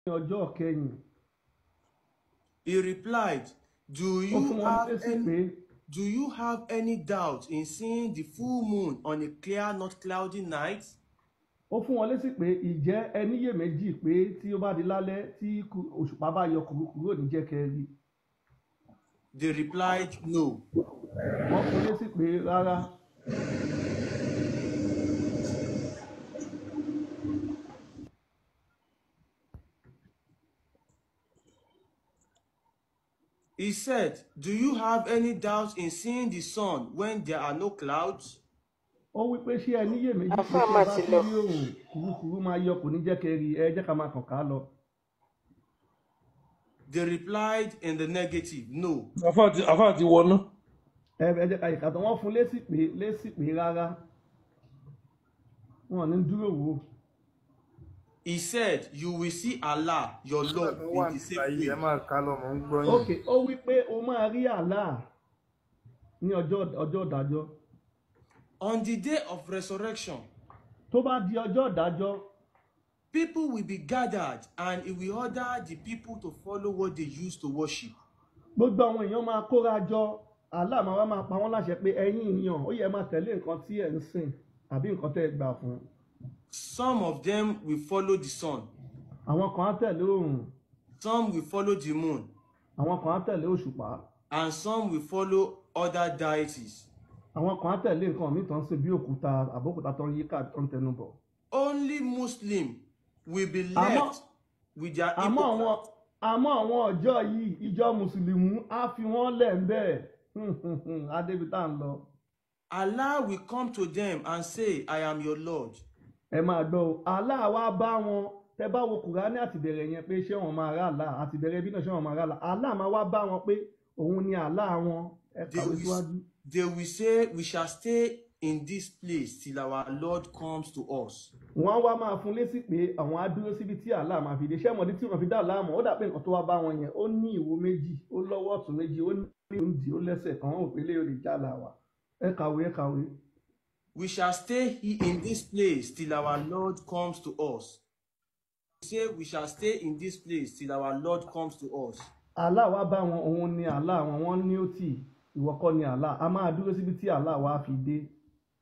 ọjọ́ kẹyìn. He replied, Ó fún wọn lésì pé Do you have any doubt in seeing the full moon on a clear, not cloudy night? Ó fún wọn lésì pé ìjẹ́ ẹ níyèméjì pé tí ó bá di lálẹ́ tí òṣùpá bá yọ kùrukùru ò ní jẹ́ kẹ́ ẹ rí. They replied, No. Wọ́n fún lésì pé rárá. He said, Do you have any doubt in seeing the sun when there are no clouds? Ó wí pé ṣé ẹ níyèméjì pé Àfáà tí ẹ mà bá ti ti lọ. rí òòrùn kùrukùru máa yọ kò ní jẹ́ kẹ́ ẹ rí, ẹ jẹ́ ká máa kàn ká lọ. They replied in the negative, No. Àfáà ti wọná. Ẹ jẹ́ ká yìí tán. Wọ́n fún lésì pé rárá. Wọn ò ní dúró wò. He said, You will see Allah, your Lord, in the same way. Ẹ máa kà lọ, mò ń gbọ́ yín. Ok, ó wí pé o máa rí Allah ní ọjọ́ ìdájọ́. On the day of resurrection, Tó bá di ọjọ́ ìdájọ́, people will be gathered and he will order the people to follow what they used to worship. Gbogbo àwọn èèyàn máa kóra jọ, Allah máa wá máa pa wọ́n láṣẹ pé ẹ̀yin èèyàn, ó yẹ máa tẹ̀lé nǹkan tí ẹ̀ ń sìn àbí nǹkan tẹ́ ẹ gbà fún. Some of them will follow the sun. Àwọn kan á tẹ̀lé oòrùn. Some will follow the moon. Àwọn kan á tẹ̀lé òṣùpá. And some will follow other deities. Àwọn kan á tẹ̀lé nǹkan míì tó ń sìn bí òkúta àbókúta tó ń yíká tó ń tẹnu bọ̀. Only Muslim will be left with their hypocrite. Àmọ́ àwọn ọjọ́ yìí ìjọ Mùsùlùmí á fi wọ́n lẹ̀ ń bẹ́ẹ̀. Adébi tá à ń lọ. Allah will come to them and say, I am your Lord. Ẹ máa gbọ́ o, Allah wá bá wọn. Tẹ bá wo Kùránì àtìbẹ̀rẹ̀ yẹn pé ṣé wọn máa rà Allah, àtìbẹ̀rẹ̀ bí náà ṣé wọn máa rà Allah. Allah máa wá bá wọn pé òun ni Allah wọn. Ẹ kàwé síwájú. They will say, we shall stay in this place till our Lord comes to us. Wọ́n wá máa fún lésì pé àwọn á dúró síbi tí Allah máa fi dé. Ṣé mọ̀dí tí wọ́n fi dá Allah mọ̀? Ó dà pé nǹkan tó wá bá wọn yẹn, ó ní ìwo méjì, ó lọ́wọ́ ọ̀tún méjì, ó ní ìdí, ó lẹ́sẹ̀ kan, ó pélé ó lè já Allah wa. Ẹ kàwé, ẹ kàwé. We shall stay in this place till our Lord comes to us. Say we shall stay in this place till our Lord comes to us. Allah wá bá wọn, òun ni Allah wọn, wọ́n ní ó tì, ìwọ kọ́ ni Allah. A máa dúró síbi tí Allah wá fi dé.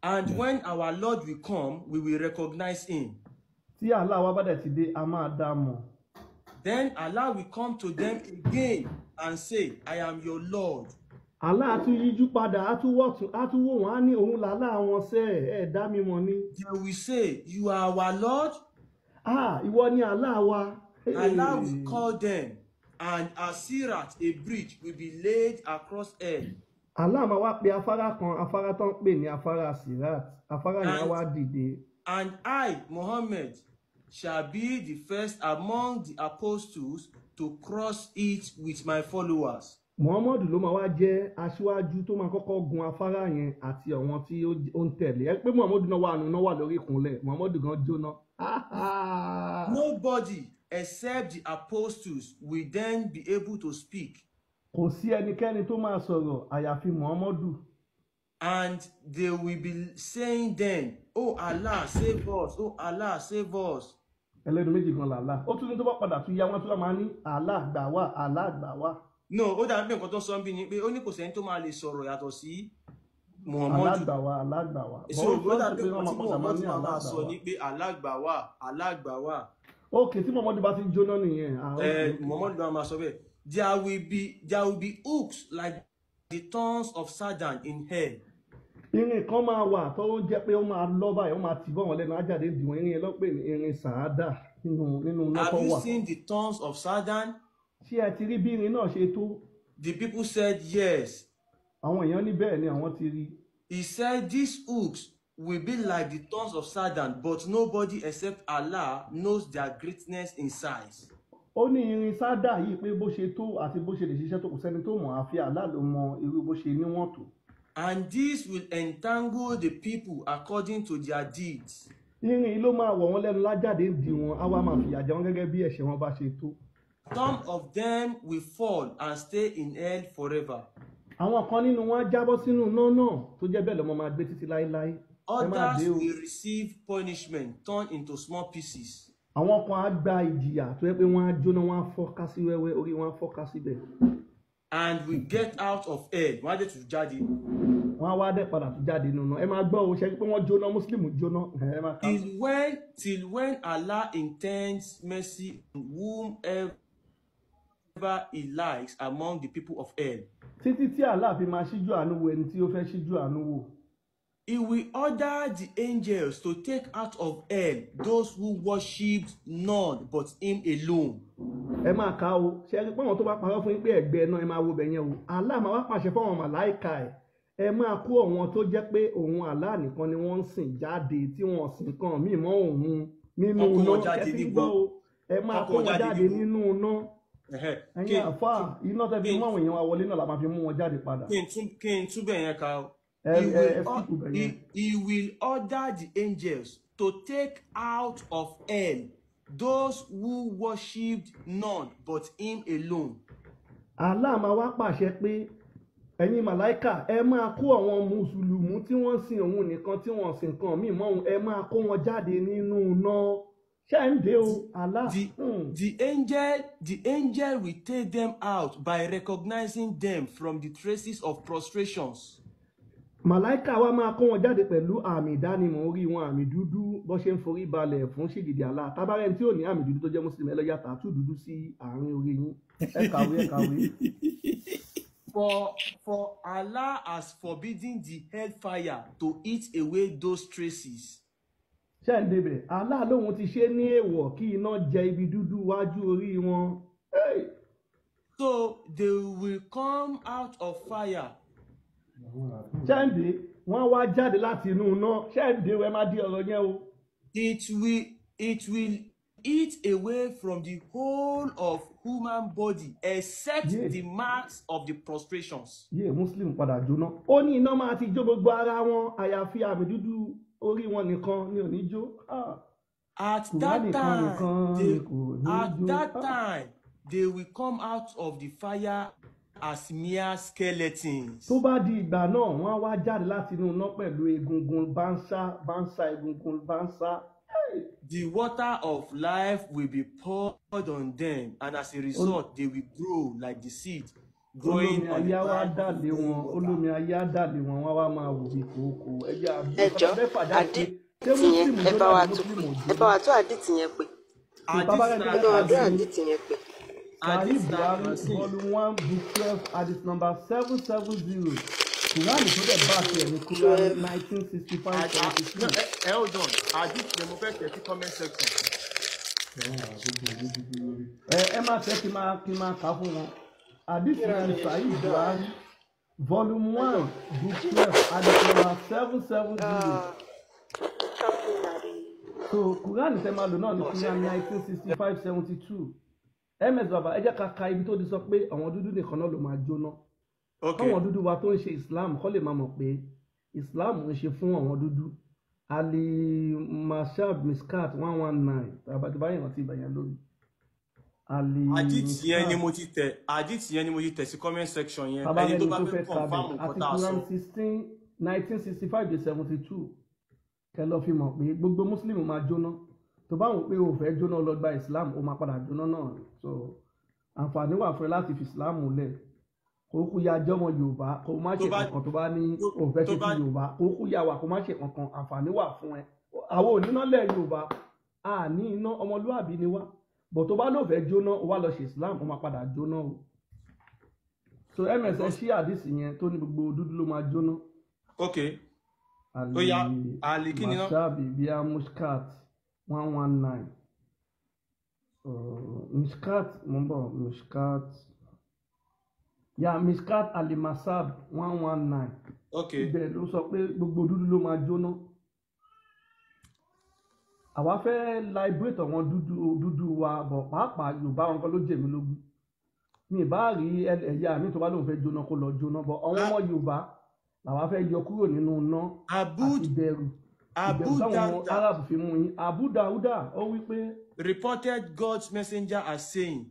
And when our Lord will come, we will recognize him. Tí Allah wá bá dẹ̀ ti dé, a máa dá mọ̀. Then Allah will come to them again and say, I am your Lord. Allah tún yíjú padà, á tún wọ̀tún, á tún wò wọ́n, á ní òun làlá wọn sẹ́, ẹ̀ dá mi mọ̀ ni. They will say, You are our Lord? Ah, ìwọ ni Allah wa. Allah will call them, and a sirat, a bridge, will be laid across hell. Allah máa wá pe afárá kan, afárá tó ń pè ní afárá sirat, afárá yẹn á wá dìde. And I, Muhammad, shall be the first among the apostles to cross it with my followers. Muhammadu ló máa wá jẹ́ aṣíwájú tó máa kọ́kọ́ gun afárá yẹn àti àwọn tí ó ń tẹ̀lé. Ẹ pé Muhammadu náà wà nù náà wà lórí ìkúnlẹ̀, Muhammadu gan jóná. Nobody except the apostles will then be able to speak. Kò sí ẹnikẹ́ni tó máa sọ̀rọ̀ àyàfi Muhammadu. And they will be saying then, Oh Allah, save us! Oh Allah, save us! Ẹlẹ́nu méjì gan làlá. Ó tún ní tó bá padà tún yá wọn tún máa ní Allah gbà wá, Allah gbà wá. No, ó dàbí pé nǹkan tó sọ ń bí ni pé ó ní kò sẹ́ni tó máa lè sọ̀rọ̀ yàtọ̀ sí Muhammadu. Allah gbà wá, Allah gbà wá. So ó dàbí pé nǹkan tí Muhammadu máa sọ ni pé Allah gbà wá, Allah gbà wá. Ok, tí Muhammadu bá ti jóná nìyẹn. Muhammadu máa sọ bẹ́ẹ̀. There will be hooks like the thorns of Satan in hell. Irin kan máa wà tó jẹ́ pé ó máa lọ báyìí, ó máa tì bọ́ wọn lẹ́nu ajáde dì wọ́n. Irin yẹn ló pè ní irin sàádà nínú iná tó Have you wà. seen the thorns of Satan? Ṣé ẹ ti rí bí irin náà ṣe tó? The people said yes. Àwọn èèyàn ní bẹ́ẹ̀ ni àwọn ti rí. He said these hooks will be like the thorns of Satan, but nobody except Allah knows their greatness in size. Ó ní irin sádà yìí pé bó ṣe tó àti bó ṣe lè ṣiṣẹ́ tó kò sẹ́ni tó mọ̀ àfi Allah ló mọ irú bó ṣe níwọ̀n tó. And this will entangle the people according to their deeds. Irin yìí ló máa wọ̀ wọ́n lẹ́nu lájáde ń di wọn, á wá máa fìyà jẹ wọ́n gẹ́gẹ́ bí ẹ̀ṣẹ̀ wọn bá ṣe tó. Some of them will fall and stay in hell forever. Àwọn kan nínú wọn á jábọ́ sínú iná náà tó jẹ́ bẹ́ẹ̀ lọ́mọ máa gbé títí láéláé. Ẹ máa Others dé o. will receive punishment turned into small pieces. Àwọn kan á gba ìjìyà tó yẹ pé wọ́n á jóná, wọ́n á fọ́ká sí wẹ́wẹ́, orí wọn á fọ́ká síbẹ̀. And will get out of hell. Wọ́n á dẹ̀ tún jáde. Wọ́n á wá dẹ̀ padà tún jáde nínú. Ẹ máa gbọ́ o, ṣe pé wọ́n jóná, Muslim jóná. Ẹ máa kà. Till when Allah intends mercy on whomever he likes among the people of hell. Títí tí Allah fi máa ṣíjú àánú wo ẹni tí ó fẹ́ ṣíjú àánú wò. He will order the angels to take out of hell those who worshipped none but him alone. Ẹ máa kà o, ṣe é pé àwọn tó bá parọ́ fún yín pé ẹ̀gbẹ́ náà, ẹ máa wo bẹ̀ yẹn o. Allah máa wá pàṣẹ fáwọn màláìka ẹ̀, ẹ máa kó àwọn tó jẹ́ pé òun Allah nìkan ni wọ́n ń sìn jáde, tí wọ́n sìn kan míì mọ́ òun nínú Wọ́n kó iná. wọn jáde Ẹ ti ń níbo? gbọ́ o, ẹ máa Wọ́n kó kó wọn wọn jáde jáde níbo? nínú iná. Ẹ̀hẹ́. Ẹ̀yin àfáà, iná tẹ́ fi mú àwọn èèyàn wa wọlé náà la máa fi mú wọn jáde padà. Kí n tún bẹ̀ yẹn ka o. Ẹ He ẹ will, ẹ skip bẹ̀ yẹn. He will order the angels to take out of hell those who worshipped none but him alone. Allah máa wá pàṣẹ pé ẹ̀yin màláìkà, ẹ máa kó àwọn mùsùlùmí tí wọ́n ń sin òun nìkan, tí wọ́n sin nǹkan míì mọ́ òun, ẹ máa kó wọn jáde nínú iná. Ṣé ń dé o, Allah. The, the angel will take them out by recognizing them from the traces of prostrations. Màláìkà wa máa kó wọn jáde pẹ̀lú àmì ìdánimọ̀ orí wọn, àmì dúdú, bó ṣe ń forí balẹ̀ fún ṣìgìdì Allah. Tábàárẹ̀ tí ò ní àmì dúdú tó jẹ́ mùsùlùmí, ẹ lọ ya tattoo dúdú sí àárín orí yín. Ẹ kàwé, ẹ kàwé. For Allah has forbidden the hellfire to eat away those traces. Ṣé ń débẹ̀? Allah lóun ti ṣe ní èèwọ̀ kí iná jẹ ibi dúdú wájú orí wọn. Hey! So they will come out of fire Ṣé ń dé? Wọ́n wá jáde láti inú iná. Ṣé ń dé? Ẹ má di ọ̀rọ̀ yẹn o. It will eat away from the whole of human body except the marks of the prostrations. Yé, Muslim padà jóná. Ó ní iná máa ti jó gbogbo ara wọn, àyàfi àmì dúdú orí wọn nìkan ni ò ní jó. Ah, At that Kùránì kan time, nìkan they, ni kò ní at jó. that Ah. time, they will come out of the fire as mere skeletons. Tó bá di ìgbà náà, wọ́n á wá jáde láti inú iná pẹ̀lú egungun bánsá bánsá, egungun bánsá. The water of life will be poured on them, and as a result, they will grow like the seed growing Olómi on the ayé á wá bank dà of lé flowing wọn, water. olómi ayé á dà lé wọn, wọ́n á wá máa wò bí kòókò. Ẹjẹ́ àbí Ẹ jọ, nǹkan tó fẹ́ fà jáde pé ṣé àdìtì yẹn, Muslim ẹ jóná bá wa àbí tún Muslim pè, ò ẹ bá jóná? wa tún àdìtì yẹn pè. So bàbá rẹ̀ Ẹ tó bá wa fẹ́ tún kà ní àdìtì yẹn pè. Sahih Hadith ta Buhari, kàn sí. volume 1, book 12, hadith number 770. Kùránì tó dẹ̀ bá tiẹ̀ ní Kùránì 12. 1965 72. No, ẹ hold on. Hadith yẹn mo fẹ́ tẹ̀ sí comment section. Ẹ má tẹ́ kí máa kà á fún wọn. Hadith yẹn ní Sahih Buhari, volume 1, book 12, hadith number 770. So Kùránì tẹ́ máa lò náà ní Kùránì 1965 72. Ms baba, ẹ jẹ́ ká ka ibi tó ti sọ pé àwọn dúdú nìkan náà ló máa jóná, káwọn dúdú wa tó ń ṣe Islam kọ́ lè máa mọ̀ pé Islam ń ṣe fún àwọn dúdú. Ali Mashab Miskat 119, tàbí báyìí rántí ibà yẹn lórí Ali Hadith yẹn ni Miskat. mo ti tẹ̀, hadith yẹn ni mo ti tẹ̀ sí comment section yẹn. Bàbá Ẹni tó rẹni bá tó fẹ́ fẹ́ kabẹ̀ confirm nǹkan àti tá a sọ. Quran 16 1965 to 72, kẹ lọ fi mọ̀ pé gbogbo Muslim máa jóná. Tó bá wù pé o fẹ́ jóná, lọ gba Islam, o máa padà jóná náà. So àǹfààní wà fún ẹ láti fi Islam lẹ̀, kó kú ya jọmọ Yorùbá, kó má Tó ṣe bá kankan. Tó bá ní tó o fẹ́ tó ṣe ti bá Yorùbá, kó kú ya wà, kó má ṣe kankan. Àǹfààní wà fún ẹ. Àwọn oníná lẹ̀ Yorùbá, a ní iná, ọmọlúàbí ni wá bọ̀. Tó bá lóò fẹ́ jóná, o wá lọ ṣe Islam, o máa padà jóná o. So ms, ẹ ṣí àdìsí yẹn tó ní gbogbo dúdú ló máa jóná. Ok. Ali Ó yá, Ali kí ni ná? Mashabi bíi Muscat 119, Muscat, mo ń bọ̀, Muscat ya, Muscat Ali Masab 119. Ibẹ̀ ló sọ pé gbogbo dúdú ló máa jóná. Àwa fẹ́ liberate àwọn dúdú dúdú wa bọ̀, pàápàá Yorùbá wọn kan ló jẹ̀mí lógún. Mi ì bá rí ẹ̀yà mi tó bá lóun fẹ́ jóná, kó lọ jóná bọ̀. Àwọn ọmọ Yorùbá làwa fẹ́ yọ kúrò nínú iná Abu àti ìbẹ̀rù Abu ìbẹ̀rù táwọn Darda Arab fi mú yín. Abu Dawuda, ó wí pé reported God's messenger as saying,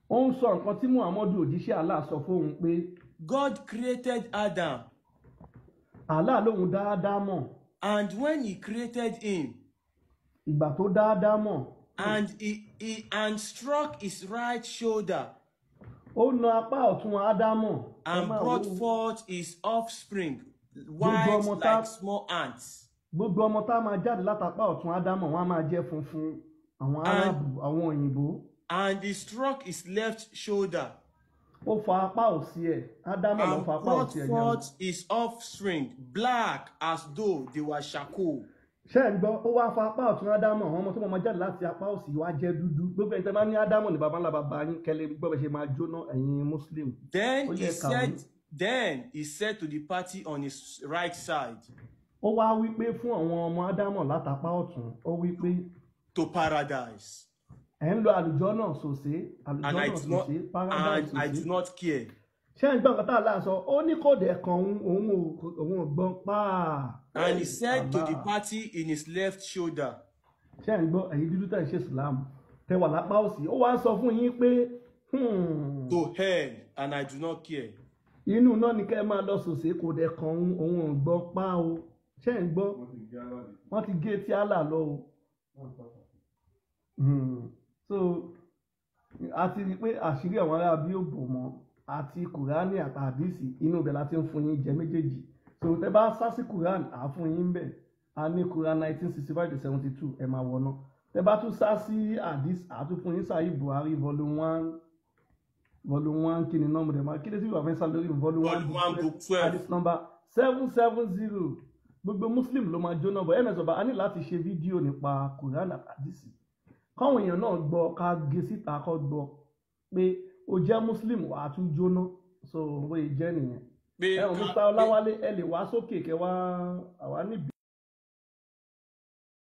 ó ń sọ nǹkan tí Muhammadu òjíṣẹ́ Allah sọ fóun pé God created Adam, Allah lóun dáadáa mọ̀. And when he created him, Ìgbà tó dáadáa mọ̀, And he and struck his right shoulder Ó na apá ọ̀tún Ádámọ̀. Ẹ and máa brought wo forth his offspring, gbogbo white ọmọ tá like small ants. gbogbo ọmọ tá máa jáde látapá ọ̀tún Ádámọ̀, wọ́n á máa jẹ́ funfun, àwọn And Árábù, àwọn òyìnbó. and he struck his left shoulder Ó fa apá òsì ẹ̀, Ádámọ̀ ló and fa apá brought òsì ẹ̀ yẹn o. forth his offspring, black as though they were charcoal. Ṣé ẹ̀ ń gbọ́? Ó wá fa apá ọ̀tún Ádámọ̀, àwọn ọmọ tó máa jáde láti apá òsì wá jẹ́ dúdú. Gbogbo ẹni tẹ́ máa ní Ádámọ̀ ní baba ńlá baba yín, kẹ́lẹ́ gbọ́ bẹ́ ṣe máa jóná, ẹ̀yin Muslim. Ó Then yẹ he kàwé. said, then he said to the party on his right side, Ó wá wí pé fún àwọn ọmọ Ádámọ̀ látapá ọ̀tún, ó wí pé to paradise. ẹ̀ ń lo àlùjọ náà sòsé, àlùjọ And I náà do not sòsé, paradise and I sòsé. do not care. Ṣé ẹ̀ ń gbọ́ nǹkan tá a láà sọ? Ó ní kò dẹ̀ kan òun, òun ò gbọ́ páà. And he said to the Allah. party in his left shoulder, Ṣé ẹ̀ ń gbọ́ ẹ̀yin dúdú tẹ̀ ń ṣe Islam tẹ wà lápá òsì? Ó wá ń sọ fún yín pé to hell, and I do not care. inú náà ni kẹ́ ẹ máa lọ sòsé, kò dẹ̀ kan òun, òun ò gbọ́ pá o. Ṣé ẹ̀ ń gbọ́? Wọ́n ti gé etí Allah lọ o. So a ti rí i pé àṣírí àwọn ará bí ò bò mọ́ àti Kùránì àti àdìsí, inú ibẹ̀ la ti ń fún yín jẹ méjèèjì. So tẹ bá sá sí Kùránì, à á fún yín bẹ̀. A ní Kùránì 1965 to 72, ẹ máa wọná. Tẹ bá tún sá sí àdìsí, à á tún fún yín Sahih Buhari volume 1, volume 1, kí ni nọ́mbà dẹ̀ máa kí lè sí ìwà fẹ́ sá lórí volume 1 Volume book 1, 12 book 12. àdìsí nọ́mbà 770. Gbogbo Muslim ló máa jóná bọ̀. Ms ọba, a ní láti ṣe fídíò nípa Kùránì àti àdìsí, káwọn èèyàn náà gbọ́, ká gé síta kọ́ gbọ́ pé o jẹ́ Muslim wà á tún jóná. So bóyá jẹ́ nìyẹn. Pé Ẹ ò ká Mr. pé Ọláwálé, ẹ lè wá sókè kẹ wá àwa níbi.